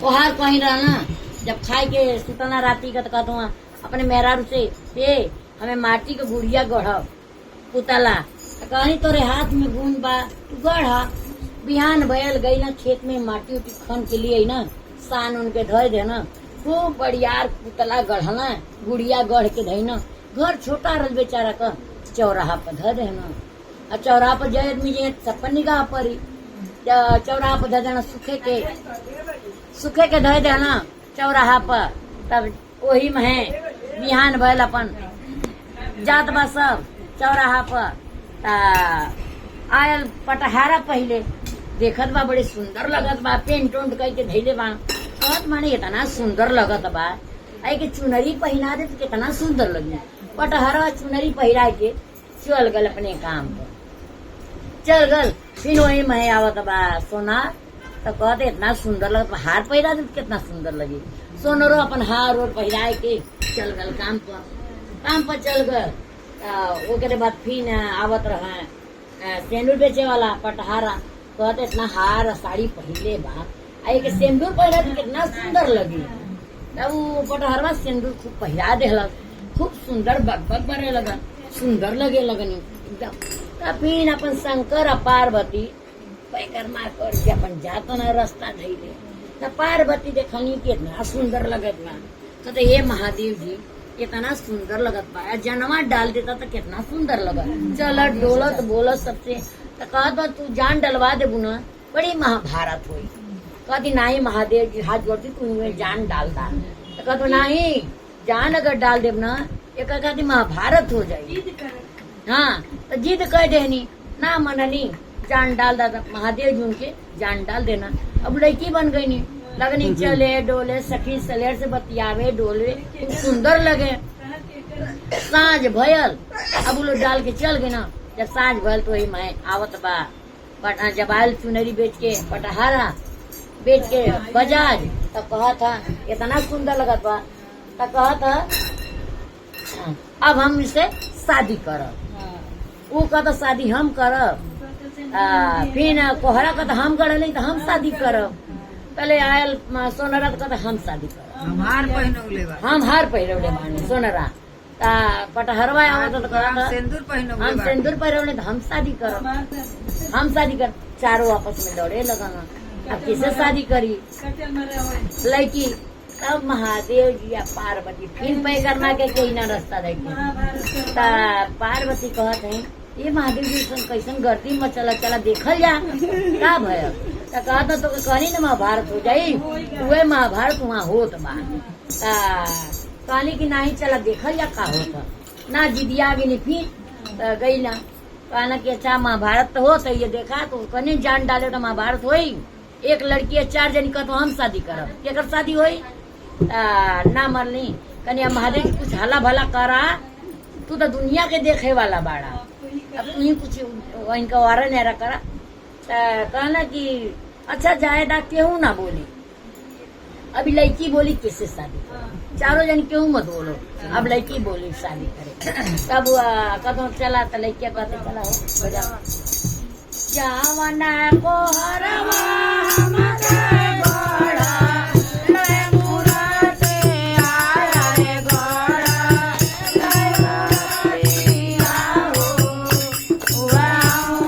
ओहार कहीं रहना जब खाए के सुतना राती का तो कहत हुआ अपने मेहरारू से ए हमें माटी के गुड़िया गढ़ पुतला। तो कहीं तोरे हाथ में गुण बा तू गढ़। बिहान भयल गई ना खेत में माटी उटी खन के लिए ना सान उनके धोए दे ना खूब बड़ियार पुतला गढ़ना गुड़िया गढ़ के धई ना। घर छोटा रल बेचारा का चौराहा पर धर दे ना। आ चौराहा पर जाए आदमी जे सपन निगाह परी चौराहा पर धर देना सूखे के धर देना चौराहा पर। तब वही में है बिहान भयल अपन जात बा सब चौराहा पर। ता आयल पटहारा पहिले देखत बा बड़े सुंदर लगत बा पेंट उंट कई के धैले बा। कहत माने इतना सुंदर लगत बा आई के चुनरी पहिना दे तो कितना सुंदर लगी। पटहरा चुनरी पहिरा के चल गल अपने काम पर चल गल। फिर वही में आवत बा सोना तो कहते इतना सुंदर लगत बा, हार पहिरा दे तो कितना सुंदर लगी। सोनरो अपन हार और पहिराए के चल गल काम पर। काम पर चल गल। ओकरे बाद फिर आवत रहा सेंदूर बेचे वाला पटहारा। कहते इतना हार साड़ी पहिले बा आ एक सिंदूर पहिरा तो कितना सुंदर लगी। तब वो पटहरवा सिंदूर खूब पहिरा देहलक खूब सुंदर बग बग बरे लगन सुंदर लगे लगन एकदम। तब फिर अपन शंकर आ पार्वती पैकरमा करके अपन जात न रास्ता धैले। तब पार्वती देखनी कि इतना सुंदर लगत बा। कहते हे महादेव जी इतना सुंदर लगत बा जनवा डाल देता तो कितना सुंदर लगत चलत डोलत बोलत सबसे। तो कहत बा तू जान डलवा देबू ना बड़ी महाभारत होई। कहती नाही महादेव जी हाथ जोड़ती तू इनमें जान डाल दा। तो कहत नाही जान अगर डाल देब ना एक कहती महाभारत हो जाई। हाँ तो जिद कह देनी ना मननी जान डाल दा। महादेव जी उनके जान डाल देना। अब लड़की बन गई नी लगनी चले डोले सखी सलेर से बतियावे डोले खूब सुंदर लगे। साँझ भयल अब वो लोग डाल के चल गए ना। जब साँझ भयल तो वही मैं आवत बा पट जब आयल चुनरी बेच के पटहारा बेच के बजाज तब कहा था इतना सुंदर लगत बा। तब कहा था अब हम इसे शादी करब। वो कहता शादी हम करब। फिर कोहरा कहता हम करे नहीं तो हम शादी करब। पहले आयल सोनरा तो कहता हम शादी करब। हम हार पहिनौले बा। हम हार पहिरौले बानी सोनरा। ता पटहरवा आवत तो हम कहता सिंदूर पहिनौले हम बा। सिंदूर पहिरौले तो हम शादी करब हम शादी कर। चारों आपस में लड़े लगन अब किसे शादी करी लड़की। तब महादेव जी या पार्वती फिर पैकरमा के कोई ना रास्ता देखे। ता पार्वती कहत है ये महादेव जी सन कैसन गर्दी मचला चला देखल जा का भयल। त कहत तो कहनी ना महाभारत हो जाई उहे महाभारत वहाँ होत बा। ता कहनी कि नाही चला देखल जा का होत ना जिदिया गेली फिर त गई ना। कहना कि अच्छा महाभारत तो होत है ये देखा तो कहनी जान डाले तो महाभारत होई। एक लड़की है चार जन कहतो हम शादी करब केकर शादी होई। ना मरनी कन्या महादेव जी कुछ हला भला करा तू तो दुनिया के देखे वाला बाड़ा अब तू ही कुछ इनका वारा नेरा करा। कहना कि अच्छा जायदा केहू ना बोली अभी लड़की बोली किससे शादी करे चारों जन क्यों मत बोलो अब लड़की बोली शादी करे। तब कहतो चला तो लड़किया कहते चला हो बजाओ जावना को हरवा हमके गोड़ा ले मुरादे आया रे गोड़ा ले मुरादिया हो उआ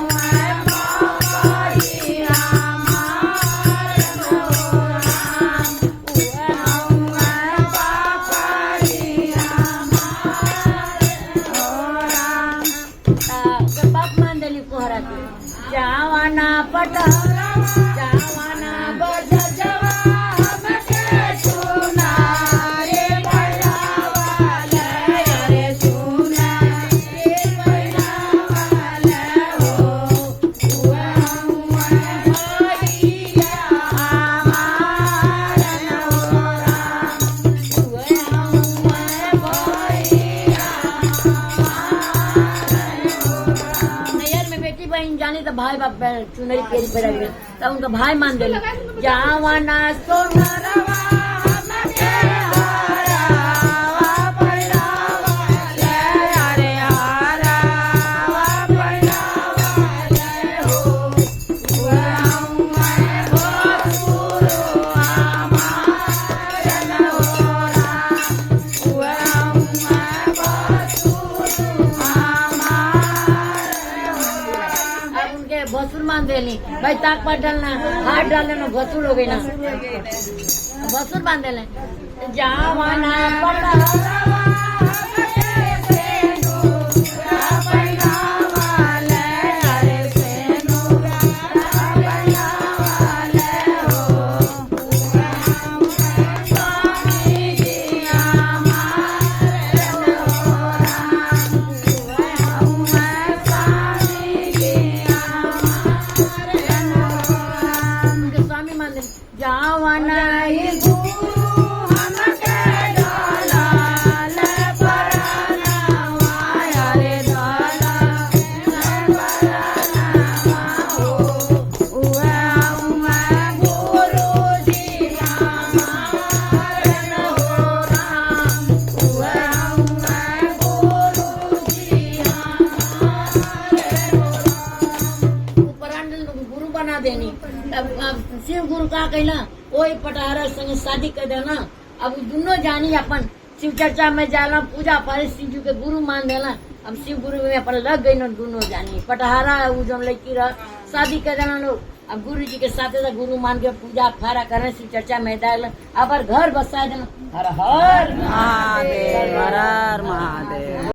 मैं पापैया मार राम उआ मैं पापैया मार राम। बाप मान देली कोहरा के जावाना पटहरा जावाना बजजवा हमके सुना रे भैरावा ले रे सुना रे भैरावा ले हो उआ उआ भैया हमार हो राम उआ उआ भैया नैहर में बेटी बहन जानी तो भाई बाप चुनरी पेरी पेरा तब उनका भाई मान दिल जावाना सोनरवा हमके हारावा पहिरावा ले अरे हारावा पहिरावा ले हो के भसुर मान देली भाई ताक पर डालना हाथ डालने में भसुर हो गई ना, भसुर मान देले जावाना उनके स्वामी मान देले जावाना ही उपरांडल गुरु बना देनी। अब शिव गुरु का कहना ओही पटारा संग शादी कर देना। अब दोनों जानी अपन शिव चर्चा में जाला पूजा पाठ शिव जी के गुरु मान देना। अब शिव गुरु में अपन लग गई ना दोनों जानी पटहारा उ जो लड़की रह शादी कर देना लोग। अब गुरु जी के साथ साथ गुरु मान के पूजा फारा करें शिव चर्चा में डाल अब घर बसा देना। हर हर महादेव, हर हर महादेव।